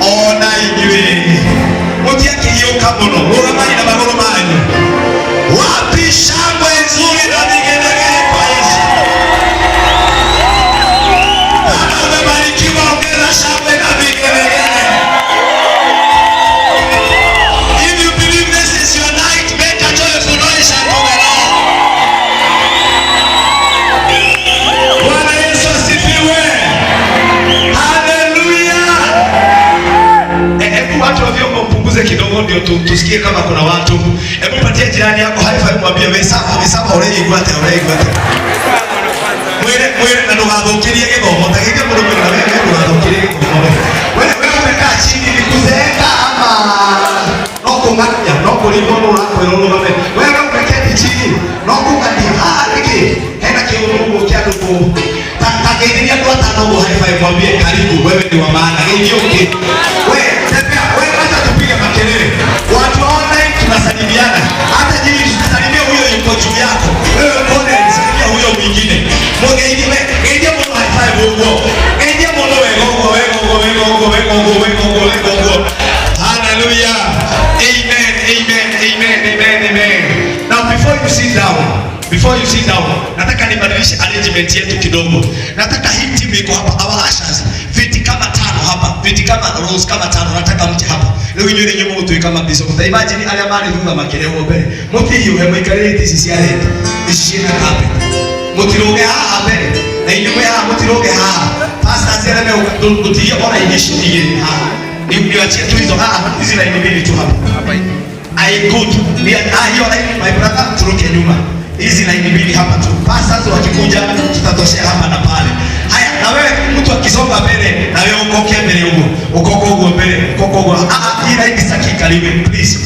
Ona inyuĩ mũtiakĩhiũka mũno, rũgamai na magũrũ manyu. Wapi shangwe nzuri na vigelegele kwa Yesu? Kama umebarikiwa, ongeza shangwe na vigelegele. If you believe this is your night, make a joyful noise unto the Lord. Bwana Yesu asifiwe. Haleluya. Hebu watu wa vyombo mpunguze kidogo ndio tusikie kama kuna watu. Hebu patia jirani yako high five, mwambie we sawa, we sawa, ureigua atia, ureigua atia. Mwire mwire na ndugathukirie githomo ta gĩke mũndũ mwire na wewe ndugathukirie gĩthomo we. Wewe umekaa chini ni kuzeeka ama no kũng'ania no kũringwo nũ ũrakwĩrwo ũrũgame. Wewe umeketi chini no kũng'ania haha nĩkĩ hena kĩũndũ ũguo kĩa andũ kũ ta geithĩria andũ atano ũguo high five, mwambie karibu, wewe ni wa maana. Geithio ũngĩ. We tembea, we acha tupige makelele. Watu wa online tunasalimiana. Hata nyinyi tunasalimia huyo yuko juu yako. Wewe uko salimia huyo mwingine. Mugeithie we, geithia mũndũ high five ũguo. Geithia mũndũ wega ũguo, wega ũguo, wega ũguo, wega ũguo, wega ũguo, wega ũguo. Hallelujah. Amen, amen, amen, amen, amen. Now before you sit down, before you sit down, nataka nibadilishe arrangement yetu kidogo. Nataka hii timu iko hapa, our ushers, viti kama tano hapa, viti kama rows kama tano, nataka mje hapa. Rĩu inyuĩ nĩ inyuĩ mũgũtuĩka mabishop. Ta imagine arĩa marĩ thutha makĩrehwo mbere. Mũtihiũhe mũikarĩre itĩ ici cia red, ici ciĩna carpet. Mũtirũge haha mbere, na inyuĩ mwĩ haha mũtirũge haha. Pastors arĩa megũka mũtigie ona ici igĩrĩ haha. Niachie tu hizo haha, hizi laini mbili tu hapa. I good. Ni ah, hiyo line my brother, turuke nyuma. Hizi laini mbili hapa tu. Pastors wakikuja tutatoshea hapa na pale. Haya, na wewe mtu akisonga mbele na wewe ukoke mbele huko. Ukoko huko mbele, ukoko huko. Ah ah, hii line sitaki ikaliwe please.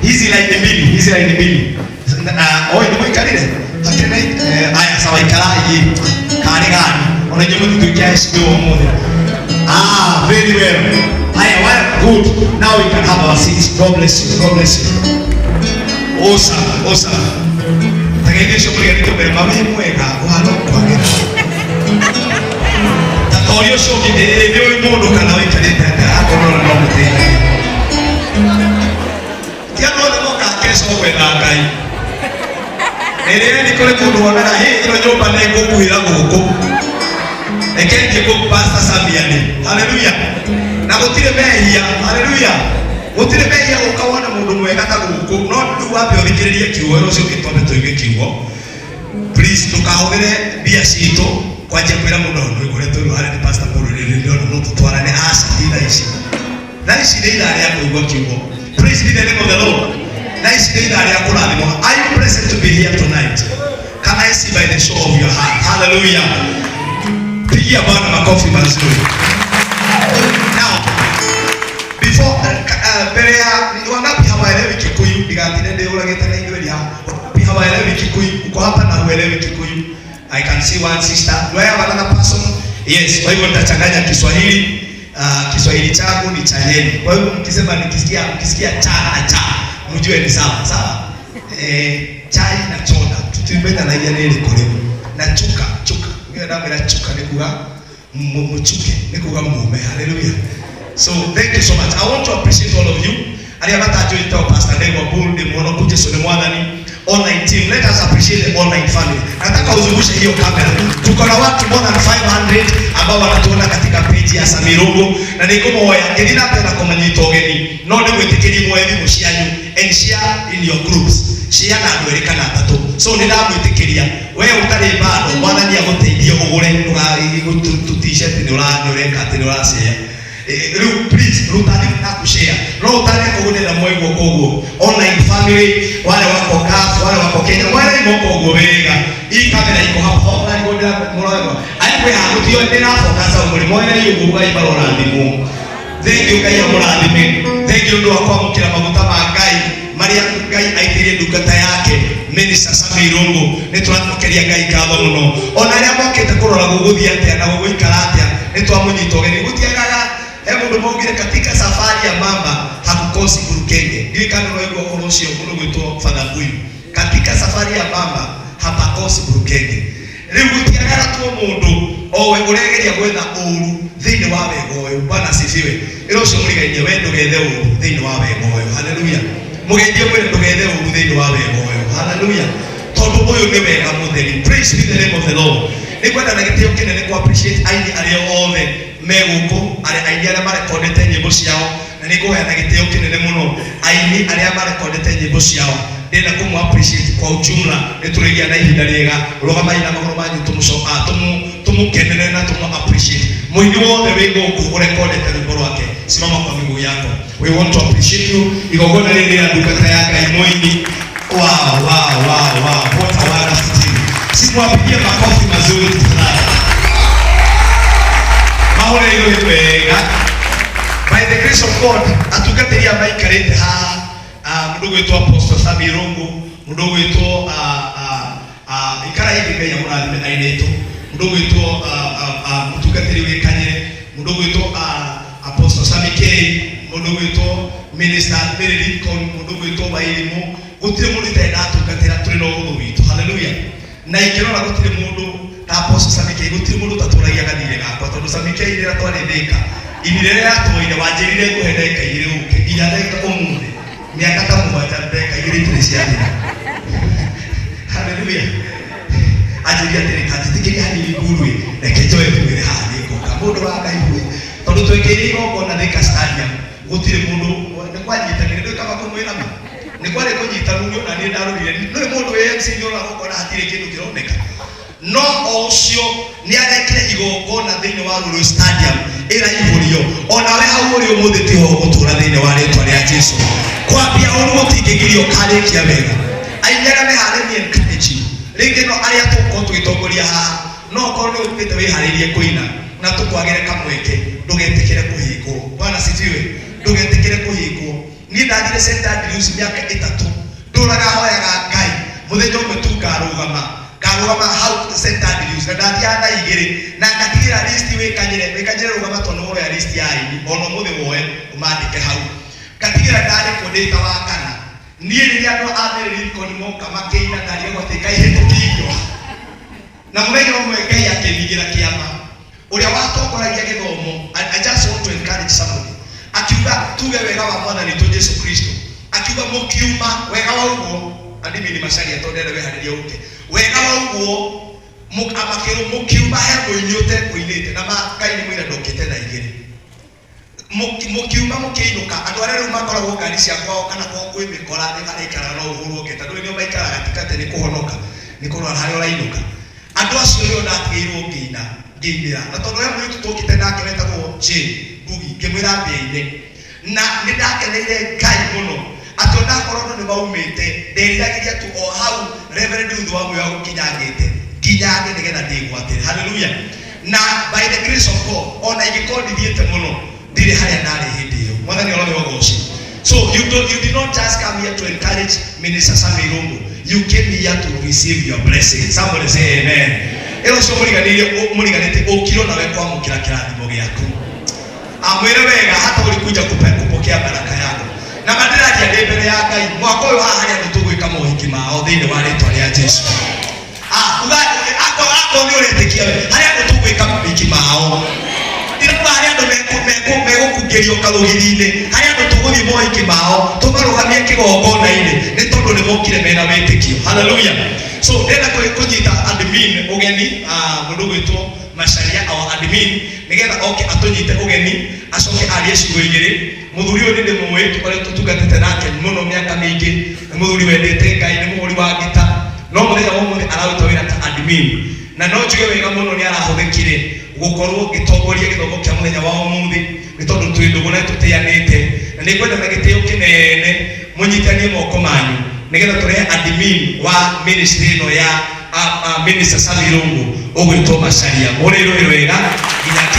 Hizi laini mbili, hizi laini mbili. Na oi nĩ mũikarire? Hakĩrĩ haya sawa ikarai. Kari gani? Ona inyuĩ mũtituĩke aheshimiwa ũmũthĩ. Ah, very well. Haya, well, good. Now we can have our seats. God bless you. God bless you. Awesome, awesome. Tageithio ũcio mũriganĩtio mbere mawe mwega ũhana kwagĩra. Ta toria ũcio ũngĩ ĩĩ nĩ ũrĩ mũndũ kana ũikarĩte atĩa akorwo no mũteithagia. Ti andũ othe mokaga keco gwetha Ngai. Rĩrĩa nĩ kũrĩ mũndũ wonaga hĩ ĩno nyũmba nĩ ngũkuĩra gũkũ. Reke thiĩ kũ Pastor Samiani. Haleluya. Na gũtirĩ mehia. Haleluya. Gũtirĩ mehia gũka wone mũndũ mwega ta gũkũ. No rĩu wambe ũthikĩrĩrie kiugo rũciũ ũngĩ twambe tũigue kiugo. Please ndũkahũthĩre mbia citũ kwanjia kwĩra mũndũ nĩ ngoretwo rĩu harĩa nĩ pastor mũndũ rĩrĩ ndĩrona no tũtwarane aca ti thaa ici. Thaa ici nĩ ithaa rĩa kũigua kiugo. Praise be the name of the Lord. Thaa ici nĩ ithaa rĩa kũrathimwo. Are you blessed to be here tonight? Can I see by the show of your hand? Hallelujah. Pigia Bwana makofi mazuri. Now, before mbere ya wangapi hawaelewi Kikuyu? Ndigatinde ndĩũragĩte na inyuĩ haha. Wangapi hawaelewi Kikuyu? Uko hapa na huelewi Kikuyu? I can see one sister. Do I have another person? Yes, kwa hivyo nitachanganya Kiswahili. Kiswahili changu ni cha yenu. Kwa hivyo mkisema nikisikia mkisikia cha na cha mjue ni sawa sawa. Eh, chai na soda tutimenyanagia nĩ ĩrĩkũ rĩu na chuka chuka nginya ndamwĩra chuka nĩ kuga muchuke nĩ kuga mume. Hallelujah. So thank you so much. I want to appreciate all of you arĩa matanjũĩ ta Pastor Ndegwa Bull ndĩ mwonoku Jesu nĩ mwathani. Online team, let us appreciate the online family. Nataka uzungushe hiyo kamera. Tuko na watu more than 500 ambao wanatuona katika page ya Samirugu na nĩ ngũmoya ngĩthiĩ na mbere na kũmanyita ũgeni no nĩ gwĩtĩkĩria muoye thimũ cianyu and share in your groups, share na andũ erĩ kana atatũ. So nĩ ndamwĩtĩkĩria we ũtarĩ bado, mwathani agũteithie ũgũre tu t-shirt nĩ ũreka atĩ nĩ ũracare. Rĩu please ruta thimũ yaku share no ũtane kũgũrĩra moe guoko ũguo. Online family wale wako Gulf, wale wako Kenya, mwere moko ũguo wega. Hii kamera iko hapa online ngondera mũroego ari kwĩ haha gũtio ndĩra focus au mũrĩ mwere ũguo Ngai marora thimũ. Thank you, Ngai amũrathime. Thank you ũndũ wa kwamũkĩra maguta ma Ngai marĩa Ngai aitĩrĩrie ndungata yake Minister Sami Irungu. Nĩ tũracokeria Ngai ngatho mũno. Ona arĩa mokĩte kũrora gũgũthiĩ atĩa na gũgũikara atĩa, nĩ twamũnyita ũgeni. Gũtiagaga he mũndũ maugire katika safari ya mama hakukosi burukenge. Ndiũĩ kana nĩwaigua ũhoro ũcio mũndũ gwĩtwo Father Mbuyu. Katika safari ya mama hapakosi burukenge. Rĩu gũtiagaga tuo mũndũ O we ũregeria gwetha ũru thĩinĩ wa wega ũyũ. Bwana asifiwe. Ĩra ũcio mũrigainie, we ndũgethe ũru thĩinĩ wa wega ũyũ. Haleluya. Mũgeithie mwĩre ndũgethe ũru thĩinĩ wa wega ũyũ. Haleluya. Tondũ ũyũ nĩ wega mũtheri. Praise be the name of the Lord. Nĩ ngwenda na gĩtĩo kĩnene kũ appreciate aini arĩa othe me gũkũ, arĩa aini arĩa marekondete nyĩmbo ciao, na nĩ ngũhoya na gĩtĩo kĩnene mũno aini arĩa marekondete nyĩmbo ciao, ndĩrenda kũmũ appreciate kwa ujumla. Nĩ tũrĩgĩa na ihinda rĩega. Rũgamai na magũrũ manyu tũmũkenere na tũmũ appreciate. Mũini wothe wĩ gũkũ ũrekondete rwĩmbo rwake, simama kwa miguu yako. We want to appreciate you. Igongona rĩrĩ rĩa ndungata ya Ngai mũini. Wow, what a wonderful team. Simwapigie makofi mazuri tafadhali. Mahũre igũrũ wega. By the grace of God, atungatĩri aya maikarĩte haha, mũndũ ũgwĩtwo Apostle Sami Irũngũ, mũndũ ũgwĩtwo ikara hihi Ngai amũrathime ainĩtwo, mũndũ ũgwĩtwo mũtungatĩri wĩ Kanyere, mũndũ ũgwĩtwo Apostle Sami K, mũndũ ũgwĩtwo Minister Mary Lincoln, mũndũ ũgwĩtwo Wairimũ, gũtirĩ mũndũ itarĩ ndatungatĩra tũrĩ na ũhũthũ witũ. Haleluya. Na ingĩrora gũtirĩ mũndũ ta Apostle Sami K, gũtirĩ mũndũ ũtatũragia gathirĩ gakwa, tondũ Sami K rĩrĩa twarĩ Thĩka, ini rĩrĩa yatwoire wanjĩrire ngũhe ndagĩka igĩrĩ ũke, nginya ndagĩka ũmũthĩ mĩaka ta 7 ndagĩka 2 itirĩ ciathira. Haleluya. Anjĩrire atĩrĩ, kanjĩtĩkĩria hanini ngurue, reke njoe tugĩre haha nĩngũka. Mũndũ wa Ngai we, tondũ twekĩire igongona Thĩka Stadium, gũtirĩ mũndũ nĩ kwanyitanire, ndũĩ kaba kũmwĩra ma nĩ kwarĩ kũnyitanu nĩ ona niĩ ndarorire nĩ mũndũ wĩ MC nĩ ũrora gũkona hatirĩ kĩndũ kĩroneka, no o ũcio nĩ arekire igongona thĩinĩ wa Ruiru Stadium ĩraihũrio. Onawe hau ũrĩ ũmũthĩ tiho ũgũtũra thĩinĩ wa rĩtwa rĩa Jesu. Kwambia ũru gũtingĩgiria ũkarĩkia wega. Aini arĩa meharĩrie, encourage you. Rĩngĩ no arĩa tũgũkorwo tũgĩtongoria haha, no ũkorwo nĩ ũkĩte wĩharĩirie kũina na tũkwagĩre kamweke, ndũgetĩkĩre kũhĩngwo. Bwana sifiwe. Ndũgetĩkĩre kũhĩngwo. Niĩ ndathire St Andrews mĩaka 3, ndũraga hoyaga Ngai mũthenya ũmwe tu ngarũgama, ngarũgama hau St Andrews, na ndathiaga thaa 2 na ngatigĩra list wĩkanyĩre wĩkanyĩre rũgama, tondũ nĩ woya list ya aini ona ũmũthĩ woe ũmandĩke hau, ngatigĩra ndarĩkwo ndĩ ta wa kana. Niĩ rĩrĩa andũ a Mary Lincoln moka makĩina, ndarigagwo atĩ Ngai hĩtũkĩirio. Na mũthenya ũmwe Ngai akĩndigĩra kĩama ũrĩa watongoragia gĩthomo. I just want to encourage somebody. Akiuga tuge wega wa Mwathani witũ Jesu Kristo, akiuga mũkiuma wega wa ũguo adimini macaria, tondũ ndĩrenda wĩharĩrie ũke wega wa ũguo, makĩrwo mũkiuma he mũini ũtekũinĩte na ma Ngai nĩ mũira ndokĩte thaa 2. Mũkiuma mũkĩinũka, andũ arĩa rĩu makoragwo ngari cia kwao kana kwao kwĩ mĩkora nĩ marĩikaraga no ũhũrwo ngeta, ndũĩ nĩo maikaraga tikate nĩ kũhonoka nĩ kũrora harĩa ũrainũka. Andũ acio nĩo ndatigĩirwo ngĩina ngĩinĩra, na tondũ he mũirĩtu tũkĩte nake wetagwo Jane Ngugi, ngĩmwĩra mbĩa-inĩ, na nĩ ndakeneire Ngai mũno atĩ onakorwo andũ nĩ maumĩte, nderiragĩria tu o hau Reverend Ruth wa Muya gũkinyangĩte nginyange nĩgetha ndĩgwatĩre. Haleluya. Na by the grace of God, ona ingĩkorwo ndithiĩte mũno, ndirĩ harĩa ndarĩ hĩndĩ ĩyo. Mwathani ũrohe ũgoci. So you did not just come here to encourage Minister Sami Irungu, you came here to receive your blessing. Somebody say amen. Ĩro ũcio mũriganĩire mũriganĩte ũkire nawe kwamũkĩra kĩrathimo gĩaku, amwĩre wega hata ulikuja kupokea baraka yako. Na mandĩraria ndĩ mbere ya Ngai, mwaka ũyũ haha harĩ andũ tũgwĩka mohiki mao thĩinĩ wa rĩtwa rĩa Jesu. Akorwo nĩ ũretĩkia we, harĩ andũ tũgwĩka mohiki mao. Ndĩrauga harĩ andũ megũkungĩrio karũgiri-inĩ, harĩ andũ tũgũthiĩ mohiki mao tũmarũgamie kĩgongona-inĩ, nĩ tondũ nĩ mokire mena wĩtĩkio. Haleluya. So ndĩrenda kũnyita admin ũgeni, mũndũ ũgwĩtwo Macharia, our admin, nĩgetha oke atũnyite ũgeni, acoke arie ciugo igĩrĩ. Mũthuri ũyũ nĩ ndĩmũĩ, tũkoretwo tũtungatĩte nake mũno mĩaka mĩingĩ. Nĩ mũthuri wendete Ngai, nĩ mũhũri wa ngita, no mũthenya wa ũmũthĩ araruta wĩra ta admin, na no njuge wega mũno nĩ arahũthĩkire gũkorwo ngĩtongoria gĩthomo kĩa mũthenya wa ũmũthĩ, nĩ tondũ twĩ ndũgũ na tũtĩanĩte. Na nĩ ngwenda na gĩtĩo kĩnene mũnyitanie moko manyu nĩgetha tũrehe admin wa ministry ĩno ya Minister Sami Irungu ũgwĩtwo Macharia. Mũrĩrũĩ wega nginya.